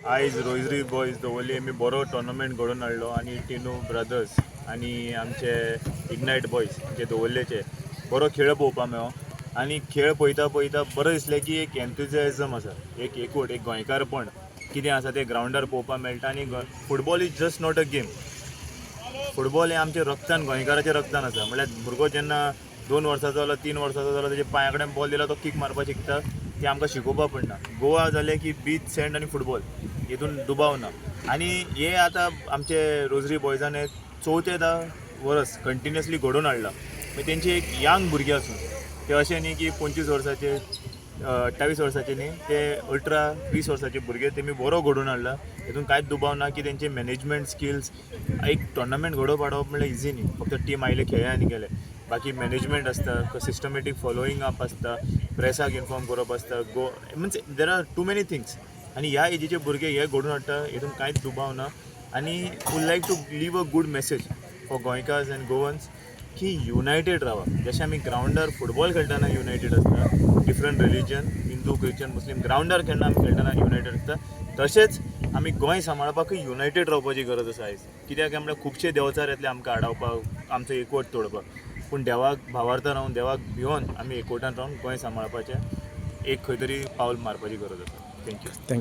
आयज rosary boys दवर्ली आमी बरो टोर्नामेंट घडोवन हाडलो आनी टिनू ब्रदर्स आनी आमचे इग्नायट बॉयज जे दवर्लेचे बरो खेळ पळोवपाक मेळ्ळो आनी खेळ पळयता पळयता बरें दिसलें की एक एन्थुजियाजम आसा, एक एकवट, एक गोंयकारपण कितें आसा तें ग्रावंडार पळोवपाक मेळटा. आनी football is just not a game. Football हें आमच्या रक्तान, गोंयकाराच्या रक्तान आसा. म्हणल्यार भुरगो जेन्ना 2 वर्सांचो जालो, 3 वर्सांचो जालो, तेच्या पांया कडेन बॉल दिला, तो कीक मारपाक शिकता. ती आमकां शिकोवपाक पडना. गोवा जालें की बीच, सँड आनी फुटबॉल, हितून दुबाव ना. आनी हे आतां आमचे रोजरी बॉयजान हे चवथें वर्स कंटिन्युअसली घडोवन हाडलां. मागीर तेंचे एक यंग भुरगे आसून ते अशें न्ही की 25 वर्साचे, 28 वर्साचे न्ही, ते 18-20 वर्साचे भुरगे तेमी बरो घडोवन हाडला. हितून कांयच दुबाव ना की तेंचे मॅनेजमेंट स्किल्स. एक टोर्नामेंट घडोवप हाडप म्हणल्यार इजी न्ही. फक्त टीम आयले, खेळ्ळे आनी गेले. बाकी मॅनेजमेंट आसता, सिस्टमॅटीक फॉलोईंग अप आसता, प्रेसाक इन्फॉर्म करप आसता. Go means there are too many things. आनी ह्या एजीचे भुरगे हे घडोवन हाडटा, हितून कांयच दुबाव ना. आनी would like to leave a good message for Goenkars and Goans की युनायटेड रावा. जशें आमी ग्रावंडार फुटबॉल खेळटना युनायटेड आसता, डिफरंट रिलीजन, हिंदू, क्रिश्चन, मुस्लीम, ग्रावंडार खेळना आमी खेळटना युनायटेड आसता, तशेंच आमी गोंय सांबाळपाकूय युनायटेड रावपाची गरज आसा आयज. कित्याक काय म्हणल्यार खुबशे देंवचार येतले आमकां आडावपाक, आमचो एकवट तोडपाक. पूण देवाक भावार्थ रावन, देवाक भिवन आमी एकवटान रावन गोंय सांबाळपाचें एक खंय तरी पावल मारपाची गरज आसा. Thank you. Thank you.